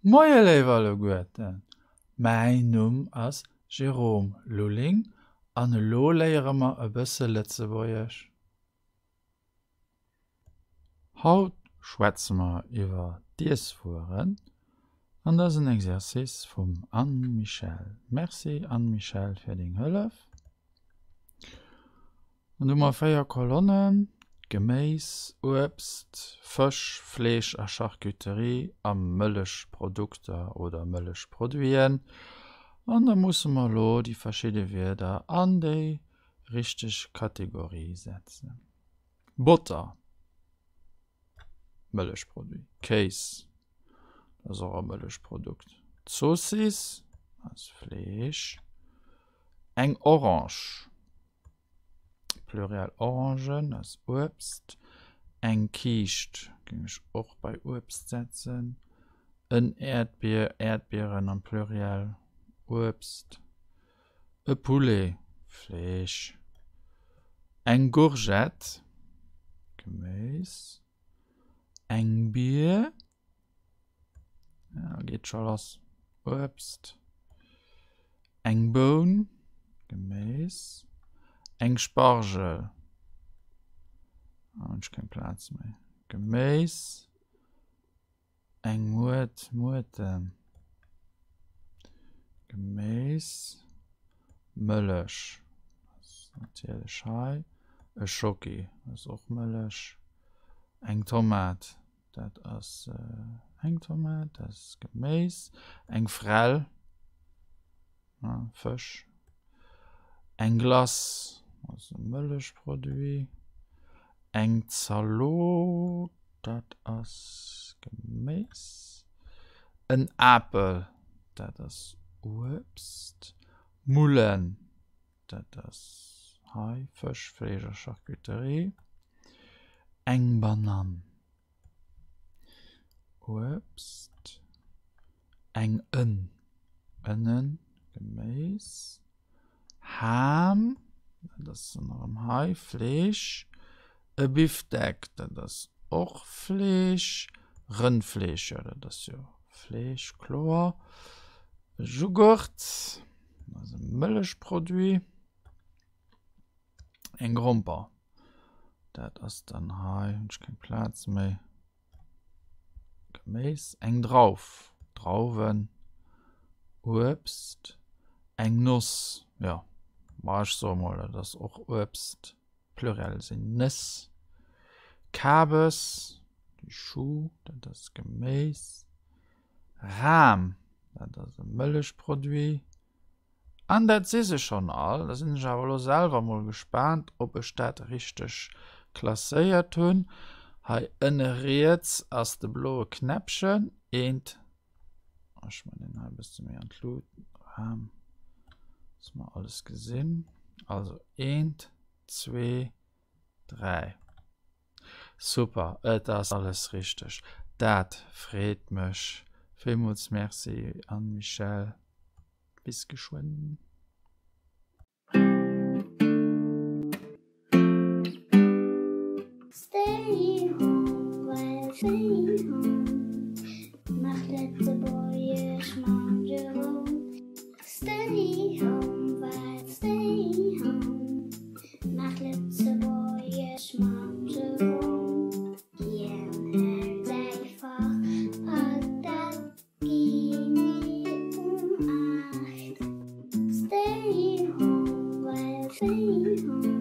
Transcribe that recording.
Moie léif alleguerten, mäin Numm ass Jérôme Lulling an elo léiere mer e bësse Lëtzebuergesch. Haut schwätze mer iwwer d'Iesswueren an dat ass en Exercice vum Anne-Michèle. Merci Anne-Michèle fir deng Hëllef. An du hu mer 4 Kolonnen, Geméis, Uebst, Fësch, Fleesch a Charcuterie a Mëllechprodukter oder Mëllechproduiten. An da musse mer elo déi verschidde Wierder an déi richteg Kategorie setzen. Botter, Mëllechproduit. Kéis, dat ass och e Mëllechprodukt. Zoossiss ass Fleesch. Eng Orange. Pluriel Orangen ass Uebst. Eng Kiischt géing ech och bei Uebst setzen. En Äerdbier, Äerdbieren am Pluriel, Uebst. E Poulet, Fleesch. Eng Gourgette, Geméis. Eng Bier. Ja, geet scho lass. Uebst. Eng Boun, Geméis. Eng Spargel. Ah, hunn ech keng Plaz méi. Geméis. Eng Muert, Muerten. Geméis. Mëllech. Ass natierlech hei. E Schoki ass och Mëllech. Eng Tomat. Dat ass eng Tomat, dat ass Geméis, eng Frell, Fësch, eng Glace, ass e Mëllechproduit, eng Zalot, dat ass Geméis, en Apel, dat ass Uebst, Mullen, Dat ass hei Fësch, Fleesch a Charcuterie. Eng Banann. Uebst. Eng Ënn. Ënnen, Geméis. Ham, dat ass dann erëm hei Fleesch. E Bifdeck, dat ass och Fleesch. Rëndfleesch, jo dat ass jo Fleesch, kloer. Jughurt. Dat ass e Mëllechproduit. Eng Gromper. Dat ass dann hei, hunn ech keng Plaz méi. Geméis. Eng Drauf. Drauwen. Uebst. Eng Noss. Jo, ma ech soe mol, dat ass och Uebst. Pluriel sinn Nëss. Kabes, du Chou, dat ass Geméis. Ram, dat ass e Mëllechproduit. An dat si se schonn all. Da sinn ech awer elo selwer mol gespaant, ob ech dat richteg klasséiert hunn. Hei ënne riets ass de bloe Knäppchen. Eent, ech man deen hei e bësse méi an d'Lut, Ram, dass mer alles gesinn. Also eent, zwee, dräi. Super, et ass alles richteg. Dat freet mech. Villmools Merci Anne-Michèle. Bis geschwënn. Stay home, well stay home Maach Lëtzebuergesch mam Jérôme Stay home, well stay home Maach Lëtzebuergesch mam Jérôme. Hien hält säi Fach a dat genee um 8. Stay home, well stay home.